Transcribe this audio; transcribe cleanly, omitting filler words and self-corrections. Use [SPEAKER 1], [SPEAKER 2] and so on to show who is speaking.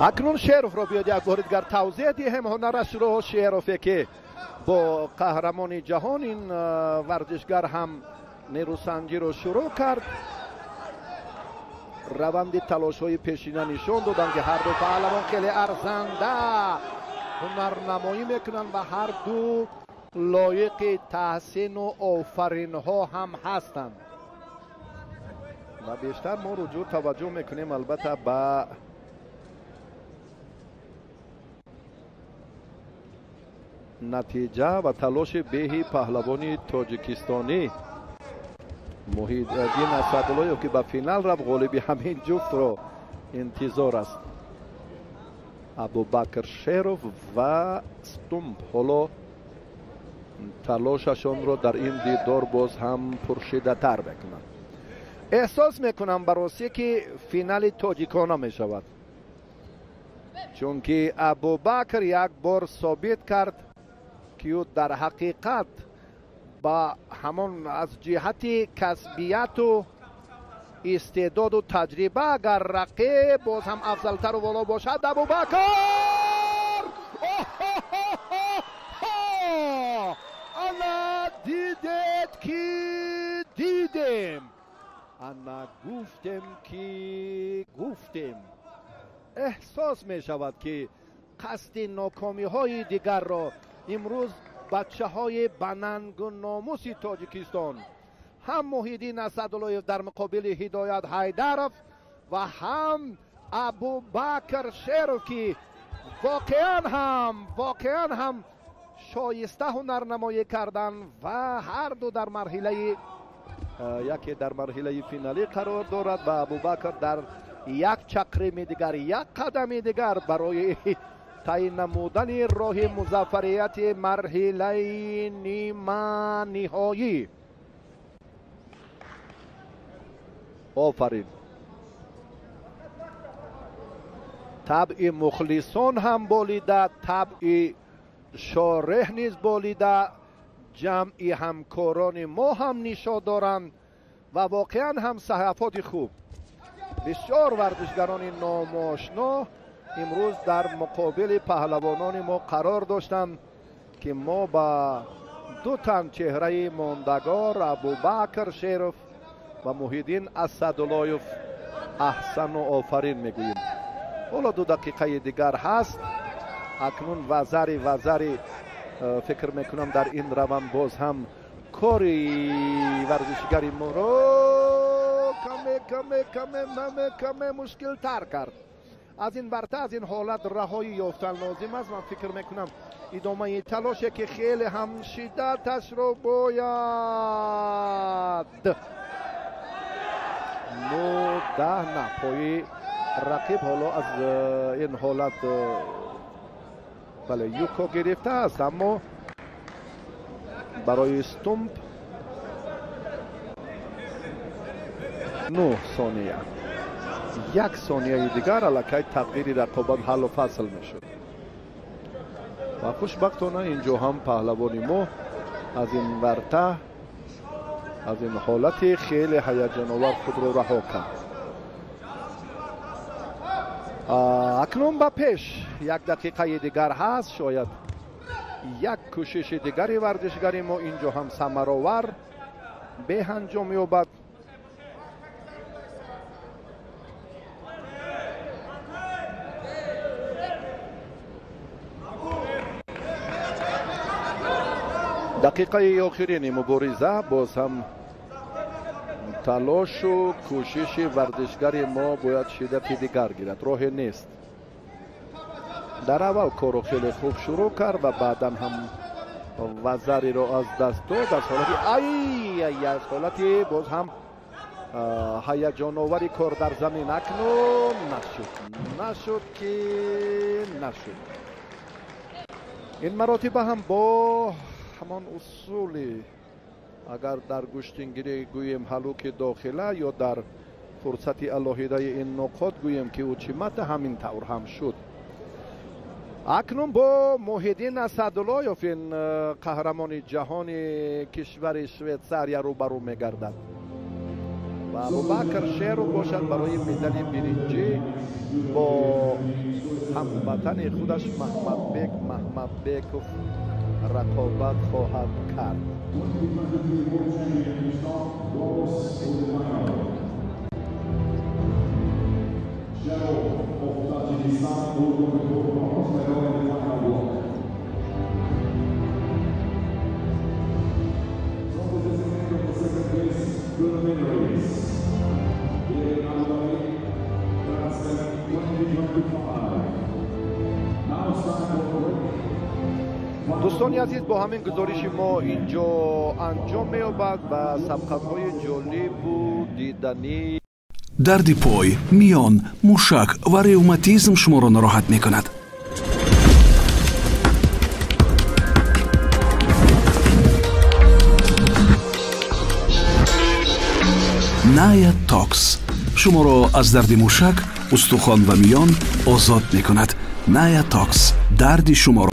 [SPEAKER 1] Акнун Шеровро биёд як бори дигар тавзеҳ диҳем ҳунарашро. Шерове ки бо қаҳрамони ҷаҳон ин варзишгар ҳам нерӯсанҷиро шурӯъ кард. Раванди талошҳои пешина нишон доданд, ки ҳар ду паҳлавон хеле арзанда ҳунарнамоӣ мекунанд ва ҳар ду лоиқи таҳсину офаринҳо ҳам ҳастанд. Ва бештар мо руҷӯъ таваҷҷӯҳ мекунем албатта ба натиҷа ва талоши беҳи паҳлавони тоҷикистонӣ Муҳиддин Асадуллоев, ки ба финал рафт. Ғолиби ҳамин ҷуфтро интизор аст. Абубакр Шеров ва Стумп ҳоло талошашонро дар ин дидор боз ҳам пуршиддаттар мекунанд. Эҳсос мекунам ба ростӣ, ки финали тоҷикона мешавад, чунки Абубакр як бор собит кард, ки ӯ дар ҳақиқат ба ҳамон аз ҷиҳати касбияту истеъдоду таҷриба, агар рақиб боз ҳам афзалтару воло бошад, Абубакр ана дидед, ки дидем, ана гуфтем, ки гуфтем. Эҳсос мешавад, ки қасди нокомиҳои дигарро имрӯз бачаҳои банангу номуси Тоҷикистон, ҳам Муҳиддин Асадуллоев дар муқобили Ҳидоят Ҳайдаров ва ҳам Абубакр Шеров, ки воқеан ҳам шоиста ҳунарнамоӣ карданд ва ҳар ду дар марҳилаи яке дар марҳилаи финалӣ қарор дорад ва Абубакр дар як чақрими дигар, як қадами дигар барои тай намудани роҳи музаффарияти марҳилаи ниманиҳоӣ. Офарин! Табъи мухлисон ҳам болида, табъи шореҳ низ болида, ҷамъи ҳамкорони мо ҳам нишо доранд ва воқеан ҳам саҳафоти хуб. Бисёр варзишгарони номошно имрӯз дар муқобили паҳлавонони мо қарор доштанд, ки мо ба ду тан чеҳраи мондагор, Абубакр Шеров ва Муҳиддин Асадуллоев, аҳсану офарин мегӯем. Ҳоло 2 дақиқаи дигар ҳаст. Акнун вазари фикр мекунам, дар ин раванд боз ҳам кори варзишгари моро каме каме каме каме каме мушкилтар кард. Аз ин варта, аз ин ҳолат раҳоӣ ёфтан лозим аст. Ман фикр мекунам, идомаи талоше, ки хеле ҳам шиддаташро бояд ну даҳ на пои рақиб ҳоло аз ин ҳолат бале, юко гирифтааст, аммо барои Стумп 9 сония, 1 сонияи дигар аллакай тақдири рақобат ҳаллу фасл мешуд. Ва хушбахтона инҷо ҳам паҳлавони мо аз ин варта, аз ин ҳолати хеле ҳаяҷоновар худро раҳо кард. Акнун ба пеш, 1 дақиқаи дигар ҳаст. Шояд як кӯшиши дигари варзишгари мо инҷо ҳам самаровар беҳанҷом ёбад. Дақиқаи охирини мубориза, боз ҳам талошу кӯшиши варзишгари мо бояд шиддати дигар гирад, роҳе нест. Дар аввал корро хеле хуб шурӯъ кард ва баъдан ҳам вазариро аз даст дод аз ҳолати ай, аз ҳолати боз ҳам ҳаяҷоновари кор дар замин. Акнун нашуд, нашуд ки нашуд. Ин маротиба ҳам бо ҳамон усули, агар дар гӯштингирӣ гӯем, ҳалуки дохила ё дар фурсати алоҳидаи ин нуқот гӯем, ки учимата, ҳамин тавр ҳам шуд. Акнун бо Муҳиддин Асадуллоев, ин қаҳрамони ҷаҳони кишвари Швейтсария, рӯбарӯ мегардад. Ва Абубакр Шеров бошад барои медали биринҷӣ бо ҳамватани худаш Маҳмадбек Маҳмадбеков рақобат хоҳад кард. Дӯстони азиз, бо ҳамин гузориши мо инҷо анҷом меёбад ва сабқатҳои ҷолибу диданӣ.
[SPEAKER 2] Дарди пой, миён, мушак ва ревматизм шуморо нороҳат мекунад. Ная Токс шуморо аз дарди мушак, устухон ва миён озод мекунад. Ная Токс дарди шуморо.